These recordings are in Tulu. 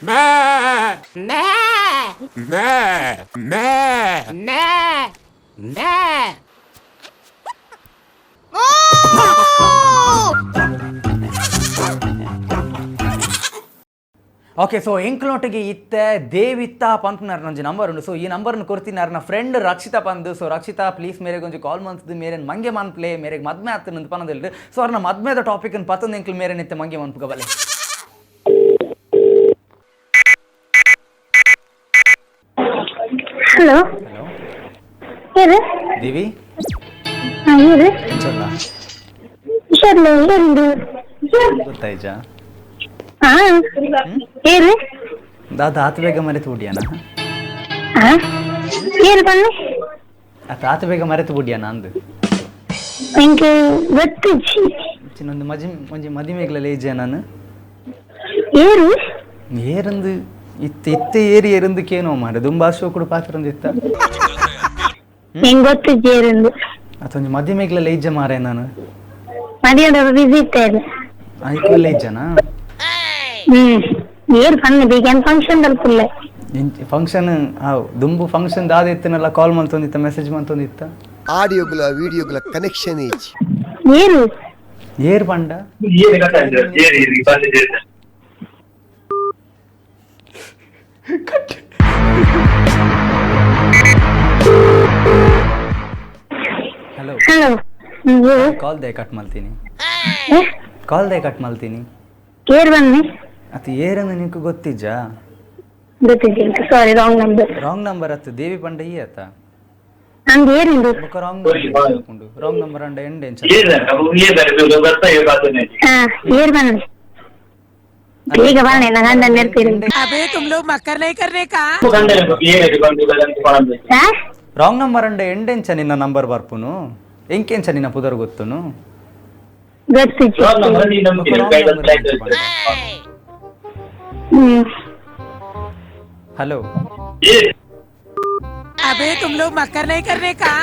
Okay so ಎಂಕ್ಲೋಟಿಗೆ ಇತ್ತೆ ದೇವಿತ್ತ ಪನ್ಪುನಾರ್ ಒಂಜಿ ನಂಬರ್ ಉಂಡು. ಸೊ ಈ ನಂಬರ್ನ ಕೊರ್ತಿನಾರ್ನ ಫ್ರೆಂಡ್ ರಕ್ಷಿತಾ ಪಂದು. ಸೊ ರಕ್ಷಿತಾ ಪ್ಲೀಸ್ ಮೇರೆಗೆ ಒಂಜಿ ಕಾಲ್ ಮಂತ್ದು ಮೇರೆನ್ ಮಂಗೆ ಮನ್ಪ್ಲೆ, ಮೇರೆಗೆ ಮದ್ಮೆ ಆತನಂದು ಪನದಿಲ್ದು. ಸೊ ಅವ್ರನ್ನ ಮದ್ಮೆದ ಟಾಪಿಕ್ ಪತ್ತೊಂದು ಎಂಕ್ಲು ಮೇರೆ ನಿತ್ತೆ ಮಂಗೆ ಮನ್ಪುಗ ಬಲೆ. ಹಲೋ. ಹಲೋ. ಏರು? ದೇವಿ. ಹಾ, ಏರು? ಎಂಚಲ್ಲ? ಹುಷಾರಿಲ್ಲ, ಏರುಂಡು? ಗೊತ್ತಾಯ್ಜಾ? ಹಾ, ಏರು? ದಾದ ಆತ ಬೇಗ ಮರೆತು ಬಿಡ್ಯಾನ? ಹಾ, ಏರು ಬನ್ನಿ. ಆತ ಆತ ಬೇಗ ಮರೆತು ಬಿಡ್ಯಾನ ಅಂದು. ಎಂಕ್ ಗೊತ್ತಿಜ್ಜಿ. ಚಿನ್ನೊಂದು ಮಜಿ ಒಂಜಿ ಮದಿಮೆಗ್ಲಲ್ಲ ಏಜೆ ನಾನು. ಏರು? ಏರಂದು ಇತ್ತೆ ಇತ್ತೆ ಏರಿ ಏರಂದು ಕೇನೋ ಮಾರೆ ದುಂಬಾ ಕೂಡ ಪಾತ್ರ ಇತ್ತ. ಎಂಗ್ ಗೊತ್ತಿಜ್ಜಿ ಏರುಂದು. ಅತ್ತೊಂಜಿ ಮದಿಮೆಗ್ಲಲ್ಲ ಏಜೆ ಮಾರೆ ನಾನು. ಮದಿಯದ ಬಿಸಿ ಇತ್ತೇರು. ಐಕ್ಲಲ್ಲ ಏಜನಾ? ಏರು ಬನ್ನಿ ಬೇಗ, ಏನು ಫಂಕ್ಷನ್ ತಲುಪಿಲ್ಲ. ಫಂಕ್ಷನ್ ಹಾವು ದುಂಬು ಫಂಕ್ಷನ್ ದಾದ ಇತ್ತನಲ್ಲ, ಕಾಲ್ ಮಂತೊಂದಿತ್ತ, ಮೆಸೇಜ್ ಮಂತೊಂದಿತ್ತ. ಆಡಿಯೋಗಳ ವಿಡಿಯೋಗಳ ಕನೆಕ್ಷನ್ ಏಜ್. ಏರು? ಏರ್ ಪಂಡ. ಹಲೋ. ಹಲೋ, ಏರು? ಕಾಲ್ they cut ಮಲ್ತೀನಿ. Call they cut ಮಲ್ತೀನಿ. ಏರು ಬನ್ನಿ. ಅತ್ ಏರಂದು ನಿಂಕು ಗೊತ್ತಿಜ್ಜಾ? ಗೊತ್ತಿಜ್ಜಿ, sorry, wrong number. Wrong number ಅತ್ತು ದೇವಿ ಪಂಡ ಈ ಅತ್ತ. ನಂದು ಏರುಂಡು? ಬೊಕ wrong number, wrong number ಅಂಡ ಎಂಡ್ ಎಂಚ. ಹಾ, ಏರು ಬನ್ನಿ, ಬೇಗ ಬನ್ನಿ, ನಾನು ಗಂಡನ ಇರ್ತೀನಿ. अबे तुम लोग मक्कर नहीं करने का. ಹಾ. ರಾಂಗ್ ನಂಬರ್ ಅಂಡ ಎಂಡೆಂಚ ನಿನ್ನ ನಂಬರ್ ಬರ್ಪುನು, ಎಂಕೆಂಚ ನಿನ್ನ ಪುದರ್ ಗೊತ್ತುನು? ಗೊತ್ತಿಜ್ಜಿ. ಬೊಕ wrong number ಎಂಚ ಪಂಡ? ಹಲೋ. अबे तुम लोग मक्कर नहीं करने का.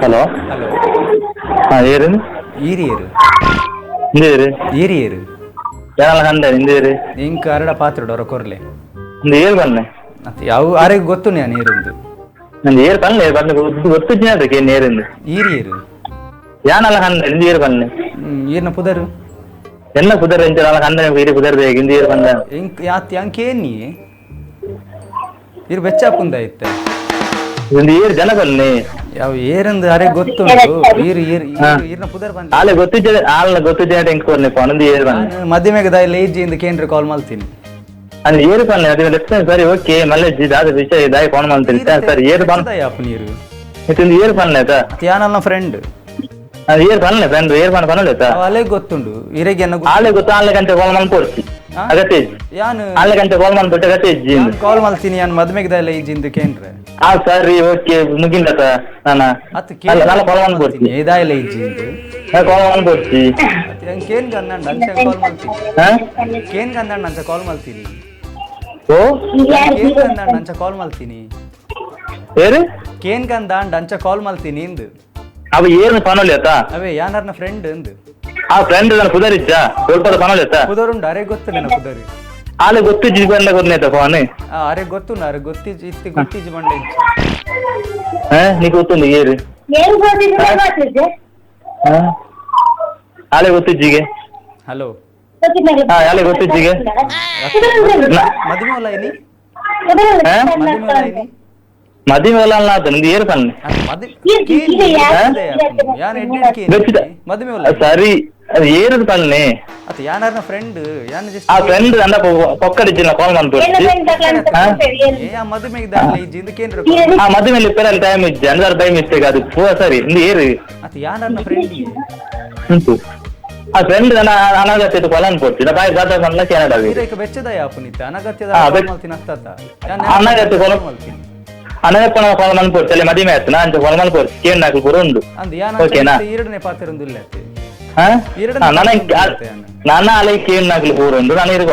ಹಲೋ. ಹಲೋ. ಹಾ, ಏರು? ಈರಿಯರು. ಇಂದೇರು? ಈರಿಯರು. ಯಾರಲ್ಲ ಕಂಡ ಇಂದೇರು? ಇಂಕ್ ಅರಡ ಪಾತ್ರೆ ಹೊರ ಕೊರ್ಲೆ. ಇಂದು ಏರು ಬನ್ನೆ. ಅತ್ ಯಾವ ಆರೆಗ್ ಗೊತ್ತು ನಾನು ಏರಿಂದು. ನಂದು ಏರು ಪನ್ಲೆ ಬನ್ನೆ, ಗೊತ್ತಿಜ್ಜಿ ಅದಕ್ಕೆ ಏರಿಂದು. ಈರಿಯರು. ಯಾನಲ್ಲ ಕಂಡ ಇಂದು ಏರು ಬನ್ನೆ. ಈರ್ನ ಪುದರು? ಎನ್ನ ಪುದರ್ ಎಂಚ ಕಂದ ಇರಿ ಪುದರ್ ಬೇಗ ಇಂದು ಏರು ಬಂದ. ಇಂಕ್ ಯಾತ್ ಯಾಂಕೇನಿ ಇರ್ ಬೆಚ್ಚಾಪುಂದ ಇತ್ತೆ. ಇಂದು ಏರು ಜನ ಬನ್ನಿ. ಯಾವ ಏರಂದು ಅರೆ ಗೊತ್ತುಂಟು, ಈರು ಈರು ಈರು ಈರ್ನ ಪುದರ್ ಬಂದ. ಆಲೆ ಗೊತ್ತಿಜ್ಜ, ಆಲ್ನ ಗೊತ್ತಿಜ್ಜ ಎಂಕ್ ಕೊರ್ನೆ ಪನಂದು ಏರು ಬನ್ನೆ. ನಾನು ಮಧ್ಯಮೆಗೆ ದಾಯಿಲ್ಲ ಏಜಿ ಇಂದ ಕೇಂದ್ರ ಕಾಲ್ ಮಾಡ್ತೀನಿ. ಅಂದ್ರೆ ಏರು ಪನ್ನೆ ಅದೇ ಲೆಫ್ಟ್ ಸರಿ ಓಕೆ ಮಲ್ಲೆ ದಾದ ವಿಷಯ ದಾಯಿ ಫೋನ್ ಮಾಡ್ತೀನಿ ಸರಿ ಏರು ಬನ್. ಯಾಪ್ ನೀರು. ಇಂದು ಏರು ಪನ್ನೆ ಆಯ್ತಾ? ಯಾನಲ್ಲ ಫ್ರೆಂಡ್. ಅದು ಏರು ಪನ್ನೆ ಫ್ರೆಂಡ್, ಏರು ಪನ್ ಪನ್ನಲೆ ಆಯ್ತಾ? ಅಲೆ ಗೊತ್ತುಂಡು ಇರೆಗೆ ಎನ್ನ. ಆಲೆ ಗೊತ್ತು, ಆಲೆ ಗಂಟೆ ಕಾಲ್ ಮಾಡ್ಕೊಡ್ತಿ ಅಗತ್ಯ. ಯಾನು ಆಲೆ ಗಂಟೆ ಕಾಲ್ ಮಾಡ್ಬಿಟ್ಟು ಅಗತ್ಯ ಇಜ್ಜಿ. ಕಾಲ್ ಮಾಡ್ತೀನಿ, ಯಾನ್ ಮದ್ಮೆಗೆ ದಾಯಿಲ್ಲ ಏಜಿ ಇಂದ ಕೇಂದ್ರ. ಆ ಸರಿ ಓಕೆ ಮುಗಿಂದ ನಾನ. ಅತ್. ಅಲ್ಲ, ನಾನು ಕಾಲ್ ಮಾಡ್ಕೊಡ್ತೀನಿ. ಏದಾಯಿಲ್ಲ ಏಜಿ ಇಂದು. ಕಾಲ್ ಮಾಡ್ಕೊಡ್ತಿ. ಕೇನ್ ಗಂದಂಡ ಅಂಚ ಕಾಲ್ ಮಾಡ್ತೀನಿ. ಹಾ. ಕೇನ್ ಗಂದಂಡ ಅಂಚ ಕಾಲ್ ಮಾಡ್ತೀನಿ. ಓ. ಕೇನ್ ಗಂದಂಡ ಅಂಚ ಕಾಲ್ ಮಾಡ್ತೀನಿ. ಏರು? ಕೇನ್ ಗಂದಾಂಡ ಅಂಚ ಕಾಲ್ ಮಾಡ್ತೀನಿ ಇಂದು. ಅವ ಏರ್ನ ಪನೊಲಿ ಆತ. ಅವೇ ಯಾನಾರ್ನ ಫ್ರೆಂಡ್ ಇಂದು. ಆ ಫ್ರೆಂಡ್ ನನ್ನ ಪುದರಿಜ್ಜ ಸ್ವಲ್ಪ ಪನೊಲಿ ಆತ. ಪುದರುಂಡು, ಅರೆ ಗೊತ್ತು ನನ್ನ ಪುದರಿ. ಆಲೆ ಗೊತ್ತಿಜ್ಜಿ ಬಂದ ಗೊತ್ತನೇತ ಫೋನ್. ಆ ಅರೆ ಗೊತ್ತುಂಡು, ಅರೆ ಗೊತ್ತಿಜ್ ಇತ್ತಿ ಗೊತ್ತಿಜ್ ಬಂಡ ಇಂಚ. ಹಾ, ನೀ ಗೊತ್ತುಂಡು ಏರು? ಹಾ, ಆಲೆ ಗೊತ್ತಿಜ್ಜಿಗೆ. ಹಲೋ. ಹಾ, ಆಲೆ ಗೊತ್ತಿಜ್ಜಿಗೆ. ಮದುವೆ ಅಲ್ಲ ಇನಿ? ಹಾ? ಮದುವೆ ಅಲ್ಲ ಇನಿ? ಮದುವೆ ಅಲ್ಲ ಆತ ನಿಂದು ಏರು ಪನ್ನೆ. ಯಾನ್ ಎಡ್ಡೆಡ್ ಕೇನ್. ಗೊತ್ತಿದೆ. ಮದುವೆ ಅಲ್ಲ. ಸರಿ, ಅದು ಏರುದು ಪನ್ನೆ. ಅತ್ತ ಯಾನಾರ್ನ ಫ್ರೆಂಡ್ ಯಾನ್ ಜಸ್ಟ್. ಆ ಫ್ರೆಂಡ್ ನನ್ನ ಪೊಕ್ಕಡಿಜ್ಜಿನ ಕಾಲ್ ಮಾಡ್ಕೊಡ್ತಿ. ಏ ಆ ಮದುವೆಗೆ ದಾಖಲೆ ಇಜ್ಜಿ ಇಂದ ಕೇಂದ್ರ. ಆ ಮದುವೆ ಮೇಲೆ ಪೆರಲ್ ಟೈಮ್ ಇಜ್ಜಿ ಅಂದ್ರೆ by mistake ಅದು ಪೂರ ಸರಿ ಇಂದು ಏರು. ಅತ್ತ ಯಾನಾರ್ನ ಫ್ರೆಂಡ್. ಉಂಟು, ಆ ಫ್ರೆಂಡ್ ನನ್ನ ಅನಗತ್ಯ ಕೊಲ ಅನ್ಕೊಡ್ತಿ ಬಾಯ್ ದಾದ ಪನ್ಲ ಕೆನಡಾ. ಈರೈಕ ಬೆಚ್ಚದ ಯಾಪುನಿತ್ತ ಅನಗತ್ಯದ ಹಾ, ಕಾಲ್ ಮಾಡ್ತೀನಿ ಅತ್ತತ್ತ. ಅನಗತ್ಯ ಕೊಲ ಮಾಡ್ತೀನಿ. ಅನಗತ್ಯ ಕೊಲ ಅನ್ಕೊಡ್ತಿ ಅಲ್ಲಿ ಮದುವೆ ಆಯ್ತು ನಾ ಅಂತ ಕೊಲ ಅನ್ಕೊಡ್ತಿ ಕೇಂದ್ರ ಹಾಕಿ ಪೂರ ಉಂಡು. ಅಂದ್ ಯಾನ್ ಓಕೆನಾ? ಈರಡನೆ ಪಾತ್ರ ಇಲ್ಲ ಅತ್ತೆ. ನನ್ನ ಅಲೆ ಕೇನ್ ನಾಗ್ಲಿ ಪೂರ ನಾನು ಇರಗ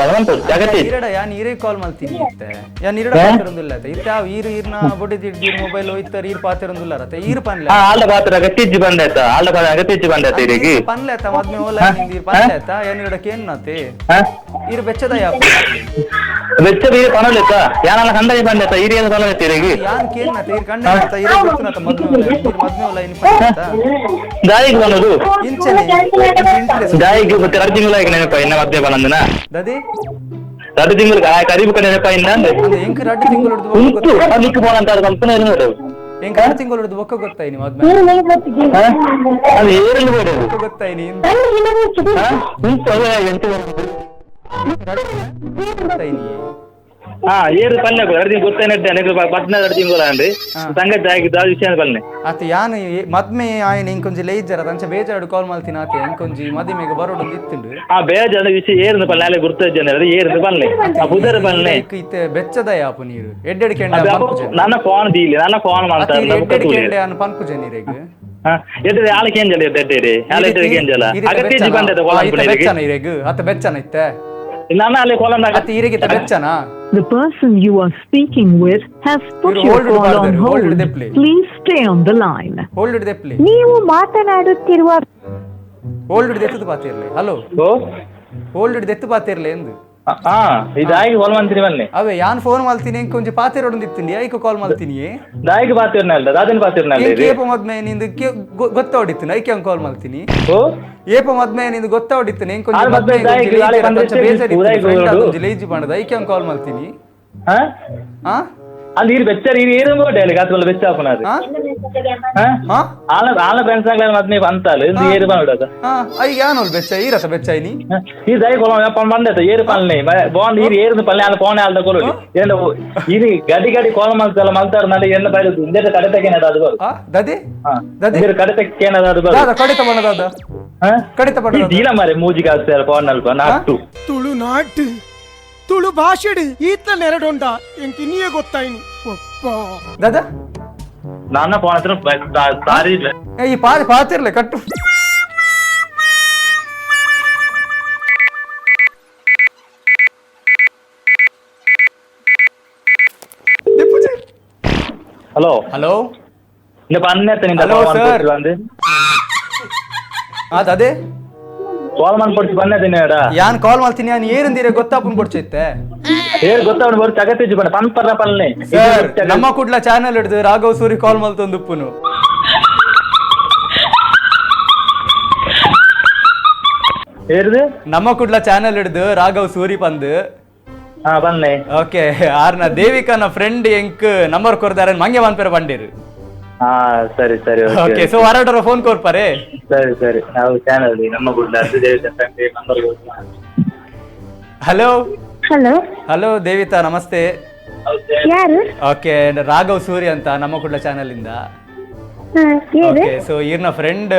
ಜಗತ್ತಿ ಈರಡ ಯಾನ್ ಈರೇ ಕಾಲ್ ಮಲ್ತೀನಿ ಇತ್ತೆ ಯಾನ್ ಈರಡ ಪಾತಿರೊಂದುಲ್ಲ ಇತ್ತೆ ಅವ್ ಈರು ಈರ್ನ ಬೊಡಿದಿಡ್ದಿರ್ ಮೊಬೈಲ್ ಹೋಯ್ತಾರ ಈರ್ ಪಾತಿರೊಂದುಲ್ಲ ರತೆ ಈರ್ ಪನ್ಲೆ ಆಲ್ಡ ಪಾತ್ರ ಅಗತ್ಯಜ್ಜಿ ಬಂದಾಯ್ತ ಆಲ್ಡ ಪಾತ್ರ ಅಗತ್ಯಜ್ಜಿ ಬಂದಾಯ್ತ ಈರಿಗೆ ಪನ್ಲೆ ಆತ ಮದ್ಮೆ ಓಲ ಈರ್ ಪನ್ಲೆ ಆತ ಯಾನ್ ಈರಡ ಕೇನ್ನಾತೆ ಈರ್ ಬೆಚ್ಚದ ಯಾಪ ಬೆಚ್ಚ ಈರ್ ಪನೊಲೆತ್ತ ಯಾನಲ್ಲ ಕಂಡನೆ ಬಂದಾಯ್ತ ಈರ್ ಏನು ಪನೊಲೆತ್ತ ಈರಿಗೆ ಯಾನ್ ಕೇನ್ನಾತೆ ಈರ್ ಕಂಡ ಈರ್ ಗೊತ್ತುನತ ಮದ್ಮೆ ಓಲ ಈರ್ ಮದ್ಮೆ ಓಲ ಇನ್ ಪನ್ಲೆ ದಾಯಿಗೆ ಬನ್ನದು ಇಂಚನೆ ದಾಯಿಗೆ ಮತ್ತೆ 2 ತಿಂಗಳಾಗಿ ನೆನಪ ಇನ್ನ ಮದ್ಮೆ ಬಂದನ ದದಿ 2 ತಿಂಗಳು ಕರಿಬುಕ ನೆನಪ ಇನ್ನ ಎಂಕ್ 2 ತಿಂಗಳು ಉಂಟು ನಿಕ್ಕು ಫೋನ್ ಅಂತ ಕಂಪನಿ ಎಂಕ್ 2 ತಿಂಗಳು ಬೊಕ್ಕ ಗೊತ್ತಾಯಿನಿ ಮದ್ಮೆ ಅದು ಏರಲ್ಲಿ ಬೇಡ ಗೊತ್ತಾಯಿನಿ ಉಂಟು ಎಂಟು ಗೊತ್ತಾಯಿನಿ ಹಾ ಏರು ಪಲ್ಲೆ 2 ತಿಂಗಳು ಗೊತ್ತೇನೆ ಬದ್ನ 2 ತಿಂಗಳು ಅಂడి ಸಂಗತಿ ಆಗಿ ದಾದ ವಿಷಯ ಪಲ್ಲೆ ಆತ ಯಾನ್ ಮದ್ಮೆ ಆಯನ ಇಂಕೊಂಜಿ ಲೇಜರ ಅಂಚ ಬೇಜಾರು ಕಾಲ್ ಮಲ್ತಿನ ಆತ ಇಂಕೊಂಜಿ ಮದಿಮೆಗೆ ಬರೋಡು ಇತ್ತುಂಡು ಆ ಬೇಜಾರ ವಿಷಯ ಏರ್ದು ಪಲ್ಲೆ ಅಲ್ಲೇ ಗುರ್ತಜ್ಜನ ಏರ್ದು ಪಲ್ಲೆ ಆ ಬುಧರ ಪಲ್ಲೆ ಇತ್ತೆ ಬೆಚ್ಚದ ಯಾಪು ನೀರು ಎಡ್ಡೆಡ್ ಕೆಂಡ ನನ್ನ ಫೋನ್ ದೀಲಿ ನನ್ನ ಫೋನ್ ಮಾಡ್ತಾರೆ ಎಡ್ಡೆಡ್ ಕೆಂಡೆ ಅನ್ ಪನ್ಪುಜೆ ನೀರೆಗ್ ಎಡ್ಡೆ ಆಲಕ್ಕೆ ಏನ್ ಎಡ್ಡೆ ಆಲೆ ಎಡ್ಡೆ ಏನ್ ಜಲ ಅಗತ್ಯ ಬಂದದ ಕೋಲಂ ಬೆಚ್ಚನ ಇರೆಗ್ ಅತ್ತ ಬೆಚ್ಚನ ಇತ್ತೆ ನನ್ನ ಅಲ್ಲೇ ಕೋಲಂ ಅತ್ತ ಇರೆಗೆ ಬೆಚ್ಚನ The person you are speaking with has put your call on hold. Please stay on the line. Hold it ದೆಪ್ಲಿ. ನೀವು ಮಾತನಾಡುತ್ತಿರುವ hold it ದೆತ್ತದ ಪಾತಿರ್ಲಿ. Hello. Hold it ದೆತ್ತು ಪಾತಿರ್ಲಿ ಎಂದು. ಹಾ ಇದಾಗಿ ಕಾಲ್ ಮಾಡ್ತೀನಿ ಬನ್ನಿ. ಅವೇ ಯಾನ್ ಫೋನ್ ಮಾಡ್ತೀನಿ ಇಂಕೊಂಚ ಪಾತಿರೋಡು ಇತ್ತೀನಿ ಐಕ ಕಾಲ್ ಮಾಡ್ತೀನಿ. ದಾಯಿಗೆ ಪಾತಿರ್ನಲ್ಲ ದಾದನ ಪಾತಿರ್ನಲ್ಲ ಏಪ ಮದ್ಮೆ ನಿಂದು ಗೊತ್ತೋಡಿತ್ತು ಐಕೆ ಕಾಲ್ ಮಾಡ್ತೀನಿ. ಓ ಏಪ ಮದ್ಮೆ ನಿಂದು ಗೊತ್ತೋಡಿತ್ತು ಇಂಕೊಂಚ ಲೇಜಿ ಮಾಡದ ಐಕೆ ಕಾಲ್ ಮಾಡ್ತೀನಿ. ಹಾ ಹಾ ಅಲ್ಲಿ ಈರು ಬೆಚ್ಚ ಈರು ಏರು ಬೋಟೆ ಕಾತ್ಮಲ್ಲ ಬೆಚ್ಚ ಹಾಪುನದು ಹಾ ಆಲ ಆಲ ಫ್ರೆಂಡ್ಸ್ ಆಗ್ಲ ಮದ್ಮೆ ಅಂತಾಲ ಇದು ಏರು ಬಂದ ಹಾ I ಯಾನೋಲ್ ಬೆಚ್ಚ ಈರತ ಬೆಚ್ಚ ಐನಿ ಈ ದೈ ಕೊಲ ಬಂದತ ಏರು ಪಲ್ಲೆ ಬಾಂಡ್ ಈರು ಏರು ಪಲ್ಲೆ ಆಲ ಕೋಣೆ ಆಲ್ದ ಕೊಲೋಡಿ ಏನ ಇದು ಗಡಿ ಗಡಿ ಕೋಲ ಮಲ್ತಲ್ಲ ಮಲ್ತಾರ ನಲ್ಲ ಎನ್ನ ಬೈದು ಇಂದೆರ ಕಡೆತಕೇನದ ಅದು ಬರು ದದಿ ದದಿ ಇಂದೆರ ಕಡೆತಕೇನದ ಅದು ಬರು ದಾದ ಕಡಿತ ಬಣ್ಣದ ದಾದ ಕಡಿತ ಬಣ್ಣದ ದೀಲ ಮಾರೆ ಮೂಜಿಗೆ ಹಾಕ್ತಾರೆ ಫೋನ್ ಅಲ್ಪ ನಾಟು ತುಳು ನಾಟು ತುಳು ಭಾಷೆಡು ಈತ ನೆರಡೊಂಡ ಎಂಕ್ ಇನ್ನಿಯೇ ಗೊತ್ತಾಯಿನಿ ದಾದಾ ನನ್ನ ಫೋನ್ ಹತ್ರ ಸಾರಿ ಈ ಪಾದ ಪಾತಿರ್ಲೆ ಕಟ್ಟು ಹಲೋ ಹಲೋ ಹಲೋ sir ಅದೇ ಕಾಲ್ ಮಾಡ್ಕೊಡ್ಸಿ ಬಂದಿದ್ದೀನಿ ಯಾನ್ ಕಾಲ್ ಮಾಡ್ತೀನಿ ಯಾನ್ ಏರಂದಿರ ಗೊತ್ತಾಪುನ್ ಕೊಡ್ಚೈತೆ ಏರ್ ಗೊತ್ತಾಪುನ್ ಬರ್ಚ ಅಗತ್ಯ ಬಣ್ಣ ಪನ್ಪರ್ನ ಪಲ್ನೆ ಸರ್ ನಮ್ಮ ಕುಡ್ಲ ಚಾನೆಲ್ ಹಿಡಿದು ರಾಘವ್ ಸೂರಿ ಕಾಲ್ ಮಲ್ತೊಂದುಪ್ಪುನು ಏರ್ದು ನಮ್ಮ ಕುಡ್ಲ ಚಾನೆಲ್ ಹಿಡಿದು ರಾಘವ್ ಸೂರಿ ಪಂದು ಹಾ ಬನ್ನಿ ಓಕೆ ಆರ್ನ ದೇವಿಕನ ಫ್ರೆಂಡ್ ಎಂಕ್ ನಂಬರ್ ಕೊರ್ದಾರೆ ಮಂಗೆ ಮನ್ಪೆರ ಬಂಡೀರು ಹಾ ಸರಿ ಸರಿ ಓಕೆ ಸೊ ಹೊರಟರ ಫೋನ್ ಕೊರ್ಪಾರೆ ಸರಿ ಸರಿ ನಾವು ಚಾನಲ್ ನಮ್ಮ ಗುಡ್ಡ number. Hello hello hello Devita namaste. ಯಾರು? ಓಕೆ ರಾಘವ್ ಸೂರಿ ಅಂತ ನಮ್ಮ ಕುಡ್ಲ ಚಾನೆಲ್ ಇಂದ. ಓಕೆ ಸೊ ಈರ್ನ ಫ್ರೆಂಡ್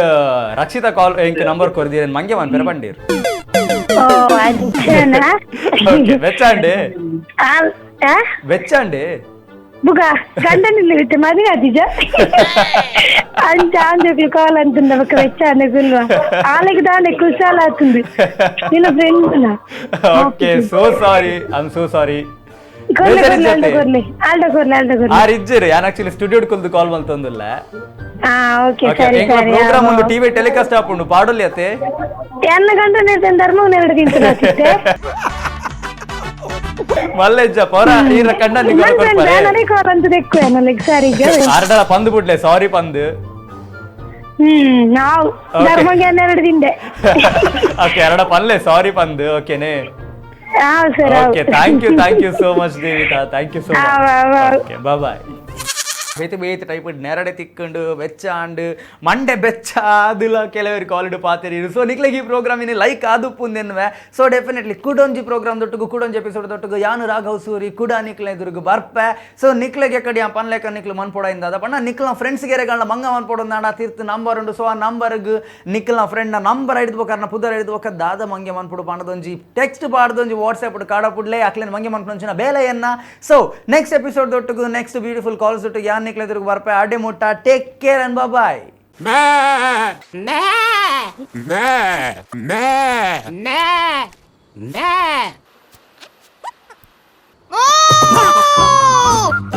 ರಕ್ಷಿತಾ ಕಾಲ್ ಎಂಕ್ ನಂಬರ್ ಕೊರ್ದಿರ ಮಂಗೆ ಮನ್ಪೆರ ಬಂಡೀರು. ಓಕೆ ಬೆಚ್ಚಾಂಡೆ ಬೆಚ್ಚಾಂಡೆ ಬುಗ ಗಂಡನಿಲ್ಲ ಬಿಟ್ಟು ಮದುವೆ ಆದಿಜ ಅಂಚ ಆಂಜೋಕ್ಲು ಕಾಲ್ ಅಂತಂದ ಬೊಕ್ಕ ಬೆಚ್ಚಾಂಡೆ ಗುಲ್ವ ಆಲೆಗ್ ದಾನೆ ಕುಶಾಲ ಆತುಂಡು ನಿನ್ನ friend. Okay so sorry I am so sorry. ಕೊರ್ಲೆ ಕೊರ್ಲೆ ಆಲ್ಡ ಕೊರ್ಲೆ ಆಲ್ಡ ಕೊರ್ಲೆ ಆಲ್ಡ ಕೊರ್ಲೆ ಆರ್ ಇಜ್ಜೆರ್ ಯಾನ್ ಆಕ್ಚುಲಿ ಸ್ಟುಡಿಯೋ ಕುಲ್ದು ಕಾಲ್ ಮಲ್ತೊಂದುಲ್ಲ. ಹಾ ಓಕೆ ಸರಿ ಸರಿ. ಪ್ರೋಗ್ರಾಮ್ ಒಂದು ಟಿವಿ ಟೆಲಿಕಾಸ್ಟ್ ಆಪುಂಡು ಪಾಡೊಲಿ ಅತೆ ಎನ್ನ ಗಂಡನ ಧರ್ಮ ನೆರಡು ತಿಂತ ಮಲ್ಲೆಜ್ಜ ಪೊರ ಈರ ಕಣ್ಣಲ್ಲಿ ಆರ್ಡಳ ಪಂದು ಬಿಡ್ಲೆ ಸಾರಿ ಪಂದು. ನಾವು ಧರ್ಮಗೆ ಹನ್ನೆರಡು ತಿಂದೆ. ಓಕೆ ಎರಡ ಪಲ್ಲೆ ಸಾರಿ ಪಂದು ಓಕೆನೆ. Okay thank you so much Devita, thank you so much. Okay bye bye. ಬೇತೆ ಬೇತೆ ಟೈಪ್ ನೆರಡೆ ತಿಕ್ಕೊಂಡು ಬೆಚ್ಚ ಅಂಡ್ ಮಂಡೆ ಬೆಚ್ಚ ಆದಿಲ್ಲ ಕೆಲವರು ಕಾಲಿಡು ಪಾತೆರಿ. ಸೊ ನಿಕ್ಲೆಗ್ ಈ ಪ್ರೋಗ್ರಾಮ್ ಇನ್ನು ಲೈಕ್ ಆದುಪ್ಪುಂದೆನ್ನುವೆ. ಸೊ ಡೆಫಿನೆಟ್ಲಿ ಕುಡೊಂಜಿ ಪ್ರೋಗ್ರಾಮ್ ದೊಟ್ಟುಗು ಕುಡೊಂಜಿ ಎಪಿಸೋಡ್ ದೊಟ್ಟುಗು ಯಾನು ರಾಘವ್ ಸೂರಿ ಕುಡ ನಿಕ್ಲೆ ಎದುರುಗು ಬರ್ಪೆ. ಸೊ ನಿಕ್ಲೆಗೆ ಕಡಿ ಆ ಪನ್ಲೆಕ ನಿಕ್ಲು ಮನ್ಪೊಡ ಇಂದ ಪಂಡ ನಿಕ್ಲ ಫ್ರೆಂಡ್ಸ್ ಗೆರೆಗಳನ್ನ ಮಂಗ ಮನ್ಪೊಡೊಂದಾಂಡ ತೀರ್ತು ನಂಬರ್ ಉಂಡು. ಸೊ ಆ ನಂಬರ್ಗ್ ನಿಕ್ಲ ಫ್ರೆಂಡ್ನ ನಂಬರ್ ಹಿಡಿದು ಬೋಕರ್ನ ಪುದರ್ ಹಿಡಿದು ಬೋಕ ದಾದ ಮಂಗೆ ಮನ್ಪೊಡು ಪಾಂಡದೊಂಜಿ ಟೆಕ್ಸ್ಟ್ ಪಾಡ್ದೊಂಜಿ ವಾಟ್ಸ್ಆ್ಯಪ್ ಕಾಡಪುಡ್ಲೆ ಅಕ್ಲೆನ್ ಮಂಗೆ ಮನ್ಪೊಂಚಿನ ಬೇಲೆಯನ್ನ. So next episode ದೊಟ್ಟುಗು next beautiful calls ದೊಟ್ಟುಗು ಯಾನ್ ನಿಕ್ಲೆ ಎದುರುಗು ಬರ್ಪೆ. ಅಡೆ ಮುಟ್ಟ take care and bye. moo.